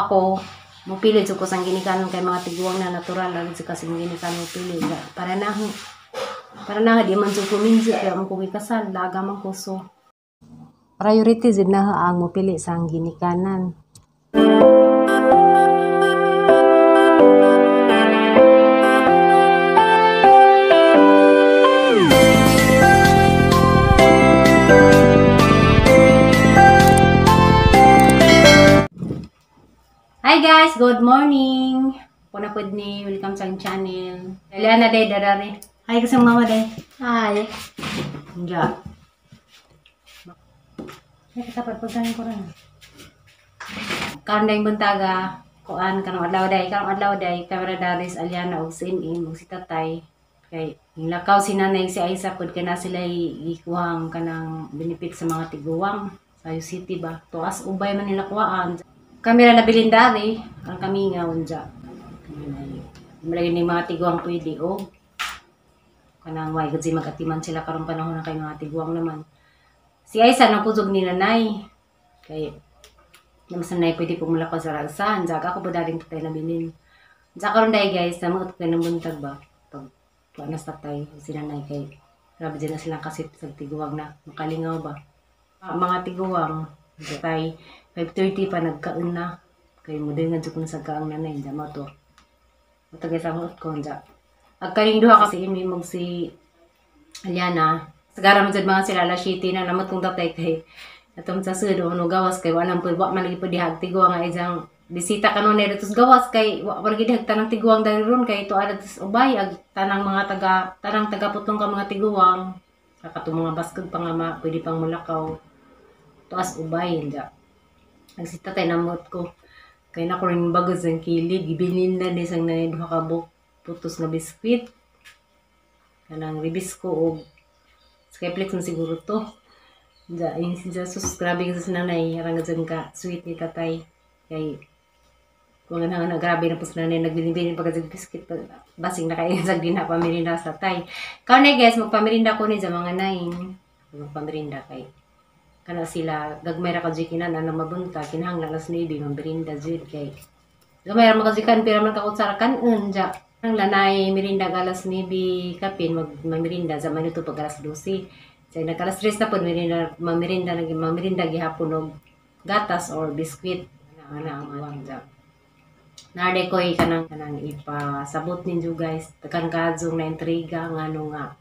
Ako mupili jud ko sang ginikanan kay mga tiguang na natural lang jud kasi ginikanan mupili para na di man jud ko minjo kaya mo ko gikasal laga man ko, so priority jud na ang mupili sang ginikanan. Hi guys, good morning. Kuna pud ni, welcome sa akong channel. Eliana day darari. Hi kasi mama day. Hi. Nja. Ay katapad pagkain ko rin. Karon day buntaga, kuan kanang adlaw day, karong adlaw day kamera daris Aliana og si Im og si Tatay. Kay lakaw si nanay si Aisa pud kay na sila gikuhang kanang benefit sa mga tiguang sa City ba. Tuas ubay man nila kuhaan. Kamera na bilindari, ang kami nga unja. Malagi ni mga tiguang pwede o kanang way gud si magatiman sila karong panahon na kay mga tiguang naman. Si Aisa nang kuzog ni nanay. Kay naman sa nanay pwede pong mulakaw sa ragsa. Unja ako pa daring tatay na bilin. Unja karon day guys, na mga tatay ng buntag ba? Pag tuwa na sa tatay, si nanay kay grabe dyan na silang kasit sa tiguang na makalingaw ba? Mga tiguang, tatay 5:30 pa nagkaon na. Kay mo din nga jud ko sa kaang nanay unja mo to. Matagay sa muot ko unja. Ag kaning duha kasi imi mog si Aliana. Sagara man jud mga sila alas 7 na namot kong tatay kay atong sa sudo no gawas kay wala pud wa man lagi pud dihag tiguang nga isang bisita kanon dito sa gawas kay wa man lagi dihag tanang tiguang dali ron kay tuwa dito sa ubay ag tanang mga taga tanang taga putong ka mga tiguang kakatong mga baskog pa nga ma, pwede pang mulakaw tuas ubay unja. Nagsita tayo namot ko. Kaya na ko rin bagos ang kilig. Gibilin na ni sang nanay duha ka buok putos nga biskwit. Kanang ribis ko og Skyflex na siguro to. Diya, yung si Jesus, grabe kasi sa nanay. Arang dyan ka, sweet ni tatay. Kay, kung nga nga, grabe na po sa nanay. Nagbilin-bilin pa kasi biskwit. Basing na kayo sa ginapamirinda sa tatay. Kaya na guys, magpamirinda ko ni sa mga 9. Magpamirinda kay. Kana sila gagmay ra ka jud kinan ana mabunta kinahanglan alas 9 mamirinda jud kay gamay ra man ka jud kan pira man ka kutsara kanon ja ang lanay mirinda alas 9 kapin mag mamirinda sa manuto pag alas 12 sa nag alas 3 na pud mirinda mamirinda nag mamirinda gihapon og gatas or biskwit ana ang uwang ja naade koy kanang kanang ipasabot ninyo guys takan kaadzong na intriga ngano nga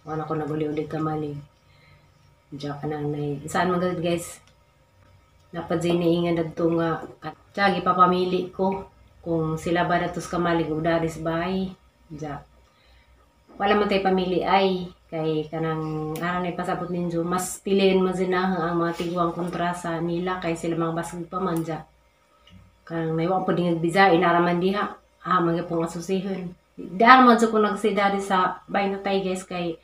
wala ko naguli-uli kamali. Diya ka nang nay. Saan man galit guys? Napadzineingan dagto nga. Diya, gipapamili ko. Kung sila ba natos kamalig o daris bahay. Diya. Wala man tayo pamili ay. Kay kanang aran ay pasabot ninyo. Mas piliin mo zinaha ang mga tiguang kontra sa nila. Kay sila mga basag pa man diya. Kanang naiwa po din nagbiza. Inaraman diha. Ah, mga pong asusihon. Daan man ko nagsidari sa bahay na tayo guys. Kay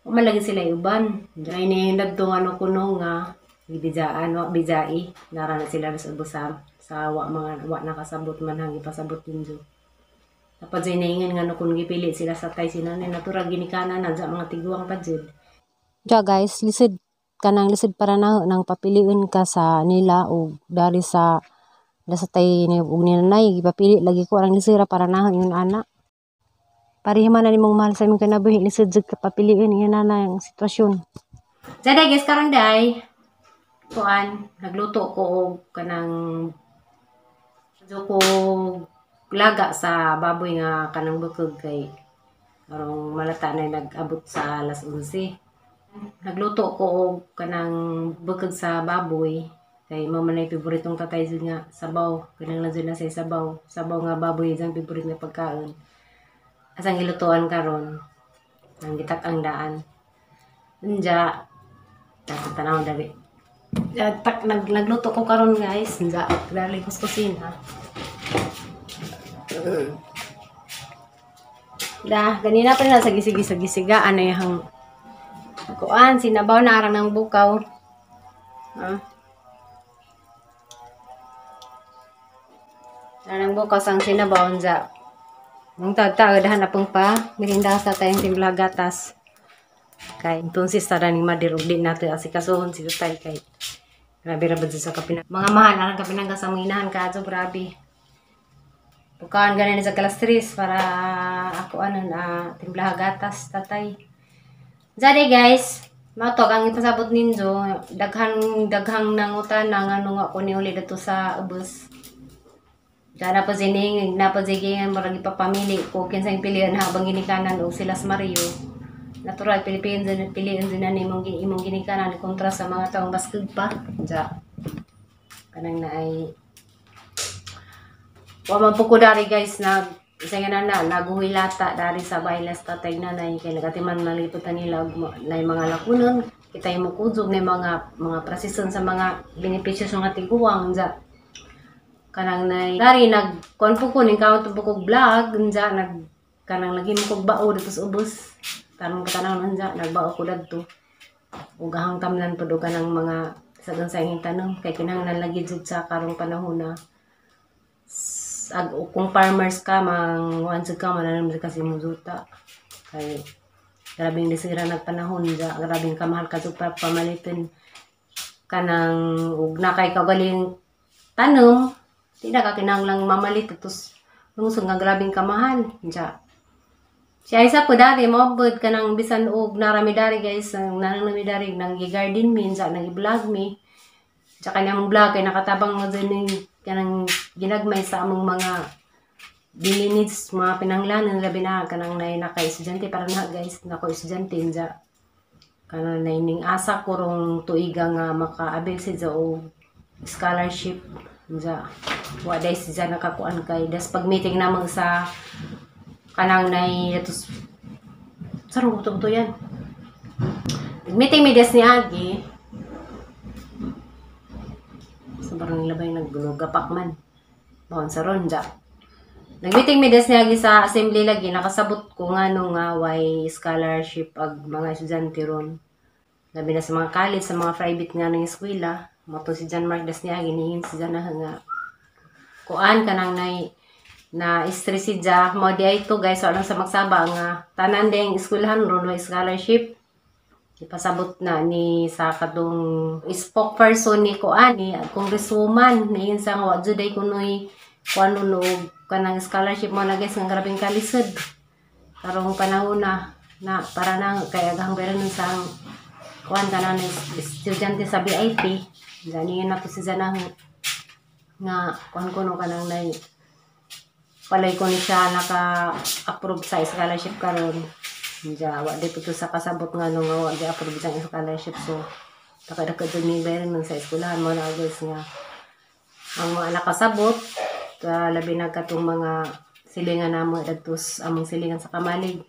umalagi sila uban. Ay ni nagdong ano kuno nga gibijaan wa bijai nara na sila sa ubosam sa wa mga wa nakasabot man hang ipasabot ninyo. Tapos ay naingan nga no kun gipili sila sa tay sinanay natural ginikanan na mga tiguang pa jud. Ja guys, lisod kanang lisod para na nang papiliun ka sa nila og dari sa tay ni og ni nanay gipapili lagi ko ang lisod para na yun ana. Pareha man na nimong mahal sa imong kinabuhi, lisod jud ka papiliin iyan na ang sitwasyon. Saday guys, karon day kuan nagluto ko og kanang ko laga sa baboy nga kanang bukog kay karong malata na nag-abot sa alas 11. Nagluto ko og kanang bukog sa baboy kay mao man ay paboritong tatay jud nga sabaw, kanang na jud na say sabaw, sabaw nga baboy jud ang paborit nga pagkaon. Asang gilutuan karon ang gitak ang daan unja tanaw dali tak nagluto ko karon guys unja dali ko sa kusina da ganina pa na sa gisig-gisig-gisiga ano yung kuan sinabaw na arang ng bukaw arang bukaw sang sinabaw unja Nung tagtagadahan na pong pa, mirinda sa tayong timpla gatas. Kay, entonces, tara ni Madir, ug di nato asikasuhon si tatay kay Grabe ra ba sa kapina. Mga mahal arang kapinangga sa mga inahan ka adto, grabe. Bukaan ganin sa alas 3 para ako ano na timplaha gatas tatay. Jadi guys, mao to ang ipasabot ninyo, daghang daghang nangutan na ngano nga ko ni uli dito sa ubos. Diyan na po sining, na po sige murag ipapamili ko kinsang pilihan habang ginikanan og sila sa Mario. Natural Pilipinas din piliin din na imong imong ginikanan kontra sa mga taong baskog pa. Diya. Kanang na ay wa man po ko dari guys na isa nga na na naguhilata dari sa bailas tatay nanay kay nagatiman maliputan nila og na mga lakunon kita mo kuzog na mga prasison sa mga benepisyo sa mga tiguang diya kanang nay dari nag kuan po ko ning count po kog vlog unja nag kanang lagi mo kog bao dito sa ubos tanong katanaw unja nagbao ko dadto ug ahang tamnan pod og kanang mga sa sa inyong tanong kay kinahanglan lagi jud sa karong panahon na ag kung farmers ka mang kuan jud ka mananom jud ka sa imong yuta kay grabeng disira nag panahon ja, grabeng kamahal ka jud pa pamaliton kanang ug na kay kagaling tanom di na ka kinahanglang mamalit tapos lungsod nga grabeng kamahal ja. Siya isa po dari mo bud kanang bisan og narami dari guys, ang nanang dari nang garden mi sa nang i-vlog mi. Tsaka kanyang vlog kay nakatabang mo din ning kanang ginagmay sa among mga daily needs, mga pinanglanan, labi na kanang nay naka estudyante para na guys, nako estudyante ja. Kanang nay ning asa ko rong tuiga nga makaabil siya og scholarship ja. Wa day siya nakakuan kay das pag meeting namang sa kanang nay atos sarong buto-buto yan. Meeting mi des ni Agi. Sa barang labay naggapak man. Bawon sa ronja. Nag-meeting mi des ni Agi sa assembly lagi nakasabot ko nga no nga why scholarship ag mga estudyante ron. Labi na sa mga college, sa mga private nga ng eskwela. Moto si John Mark des ni Agi niin si John nga kuan kanang nay na stress si Ja mo di ay to guys, so sa magsaba nga tanan ding eskwelahan ron way scholarship. Ipasabot na ni sa katong spokesperson ni kuan ni congresswoman niin sa nga wa jud ay kunoy kuan no kanang scholarship mo na guys nga grabeng kalisod karong panahon na na para na kay aghang pera nun sa kuan kanan estudyante sa BIP. Gani na to si Zana nga kuan kuno kanang nay palay ko ni siya naka-approve sa scholarship karon. Diya, wa di to sa kasabot nga no nga wa di approve sa scholarship, so daka-daka jud ni bayaran man sa eskwelahan mo na guys nga ang mga nakasabot labi na katong mga silingan namo adto among silingan sa kamalig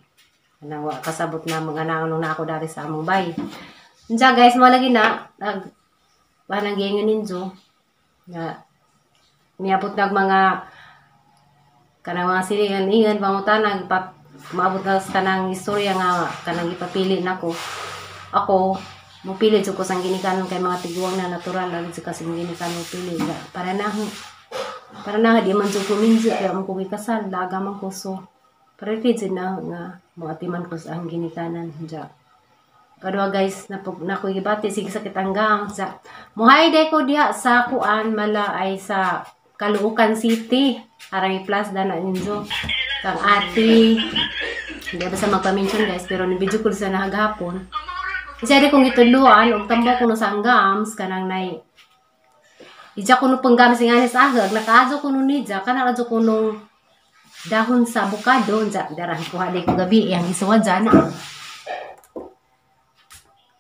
kanang wa kasabot na mga naanong na ako dari sa among bay. Diya guys, mo lagi na nag panang giingon ninyo nga niabot nag mga kanang mga silingan ingan pangutana maabot na sa kanang istorya nga kanang ipapili nako. Ako mopili jud ko sang ginikanan kay mga tiguang na natural lang jud kasi ginikanan mopili para na di man jud ko minjo kaya mo ko gikasal laga man ko, so para jud na nga moatiman ko sa ang ginikanan ja. Kadwa guys, napog nako gibati sige sakit ang sa muhay day ko diha sa kuan mala ay sa Caloocan City. Arang plus dana ninyo kang ate. Hindi ba sa magpa-mention guys, pero ni video ko sa nahagapon. Isa di kong gitudloan og tambok ko no sa anggams kanang nay. Ija ko no panggams nga ni sa ahag nakaadyo ko no nija kanang adyo ko nung dahon sa abukado unsa darahan ko hali ko gabi iyang isuwad na.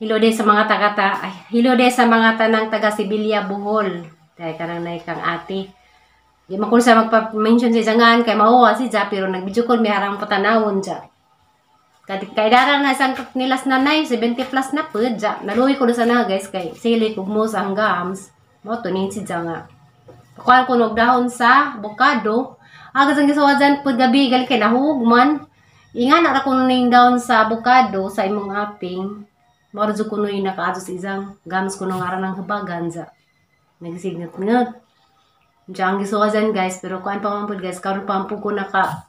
Hello day sa mga taga ay, hello day sa mga tanang taga Sibilia, Bohol. Kay kanang nay kang ate. Di man ko sa magpa-mention sa isangan kay mauwa si Ja, pero nag-video call may harang patanawon ja. Kay dara na isang nilas nanay 70 plus na pud ja. Naluwi ko sa na guys kay sili kog mo sa hanggams. Mo to nin si Ja nga. Pakuan ko nog dahon sa abukado. Agad ang gisuwadan pud gabi gali kay nahug man. Inga na ra kuno ning dahon sa abukado sa imong aping. Mao ra jud kuno yung nakaadto sa isang gams kuno nga ra ng habagan ja. Nagsignat-ngat. Diyan ang gisuwadan guys, pero kuan pa man pud guys, karon pa man pud ko naka.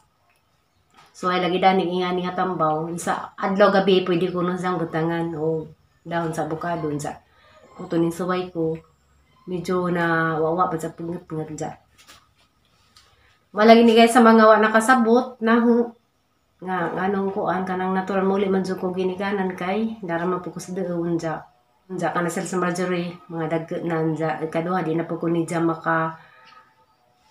So ay lagi dani inga ni nga tambaw sa adlaw gabi pwede ko nun sang butangan o dahon sa abukado unsa. Kuto ning suway ko. Medyo na wawa pa sa pungot-pungot dyan. Malagi ni guys sa mga wa nakasabot na nga nganong kuan kanang natural muli man jud ko ginikanan kay dara man po ko sa duon dya. Dya ka na sila sa Marjorie, mga dagko na dya. Ikaduha, di na po ko ni dya maka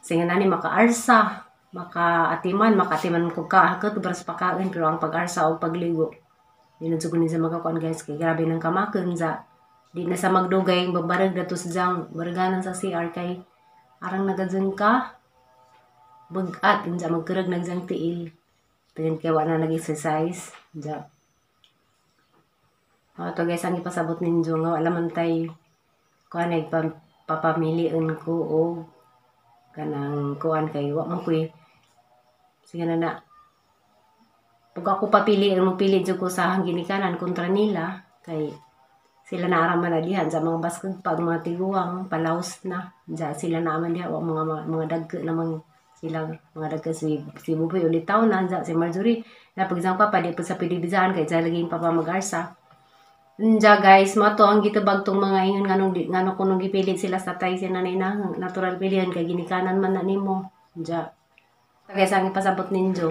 singa nani maka-arsa, maka-atiman, maka-atiman ko ka hakot baras pakain pero ang pag-arsa o pagligo di na jud ko ni dya makakuan guys kay grabe nang kamaken dya. Di na sa magdugay babarag dato sa dyang barganan sa CR kay arang nagadzeng ka bagat unja magkurag nagjang tiil. Tingin kay wa na nag-exercise unja. To guys, ang ipasabot ninyo nga wala man tay kuan ay papamilion ko o kanang kuan kay wa man koy sige na na. Pag ako papili, mo pili jud ko sa ginikanan kontra nila kay sila na araman na dihan sa mga baskog pag mga tiguang palaos na diya sila na aman diha wa mga dagko namang sila mga dagko si Buboy ulitaw na diya si Marjorie na pag isang papa di po sa pidibizaan kay diya lagi yung papa mag-arsa. Diya guys, mato ang gitubag tong mga ingon nganong ngano kunong gipilit sila sa tay si nanay na natural pilihan kay ginikanan man na nimo. Diya guys, ang ipasabot ninyo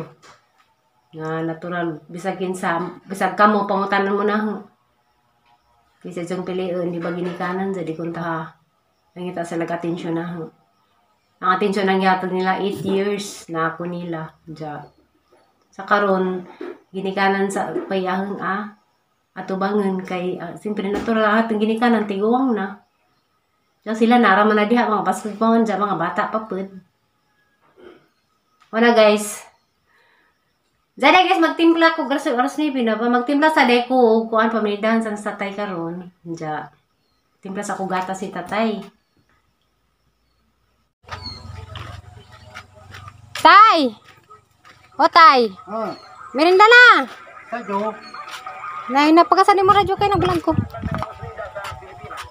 nga natural bisag kinsa bisag kamo pangutanan mo na kaysa diyang piliin, di ba ginikanan dyan, di kunta ha. Nangita sila atensyon na. Ang atensyon ang gihatag nila, 8 years na ako nila. Diyan. Sa karon ginikanan sa payahang atubangan kay, siyempre natural lahat ng ginikanan, tiguang na. Diyan sila, naraman na diha, mga baskog pa man diyan, mga bata pa pud. Wala guys. Diyan guys, magtimpla ko, oras ni ba? Magtimpla sa deko, kuan pamilidahan sa tatay karon. Diyan. Timpla sa kugata si tatay. Tay! O tay! Merinda na! Tayo! Nay, napagasan ni mo radyo kayo ng vlog ko.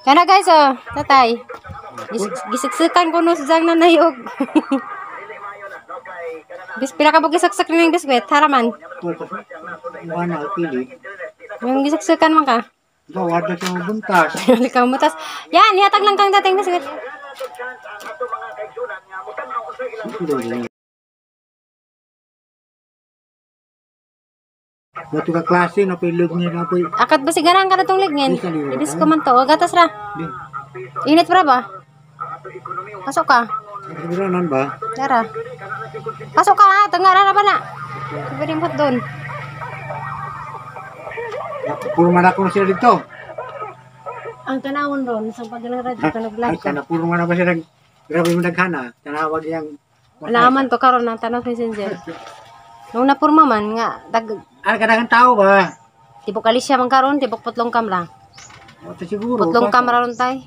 Kaya na guys, oh, tatay. Gisiksukan ko no sa jang nanayog. Bis pila ka ba gisaksak na yung biskwit? Haraman. Wala, pili. Yung gisaksakan man ka. Gawad na siyang buntas. Wala kang butas. Yan, ihatag lang kang dating biskwit. Bato ka klase, napilog niya na po. Akat ba sigarang ka na itong ligin? Ibis ko man to. O, gatas ra. Init pra ba? Pasok ka. Siguranan ba? Tara. Pasok ka ha. Tangara na ba na? Ibarimot doon. Puro man ako sila dito. Ang tanawon ron, sa pag nang radyo ka nag-vlog ka. Puro man na ba sila? Grabe mo naghana. Tanawag yang... Wala man to karon ang tanaw messenger. Nung napurma man nga dag Ay kadagan tao ba? Tibok Alicia man karon, tibok putlong kamra. O siguro. Putlong kamra ron tay.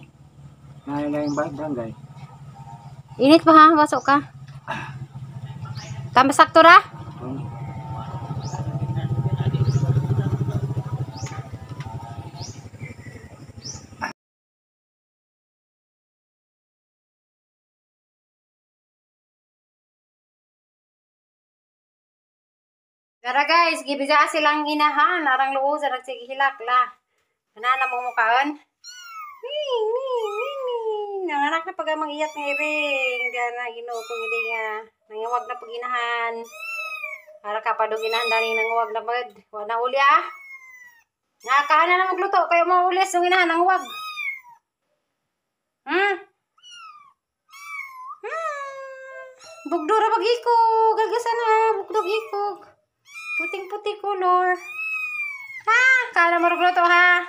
Ay lang barangay. Init pa ha, pasok ka. Tama sakto ra? Tara guys, gibisa silang inahan, arang luo sa nagsigihilak la. Ana mo mukaan. Ning ning ning ning. Nanganak na pag mangiyat nga iring, gana Ginoo kong hindi nga nangawag na pag inahan. Para ka padug inahan dani nangawag na bud. Wa na uli ah. Nakakaana na magluto kayo maulis yung inahan nangawag. Bugdo ra bag ikog, gagasa na bugdog ikog. Puting-puti color. Ha, kala marugluto ha.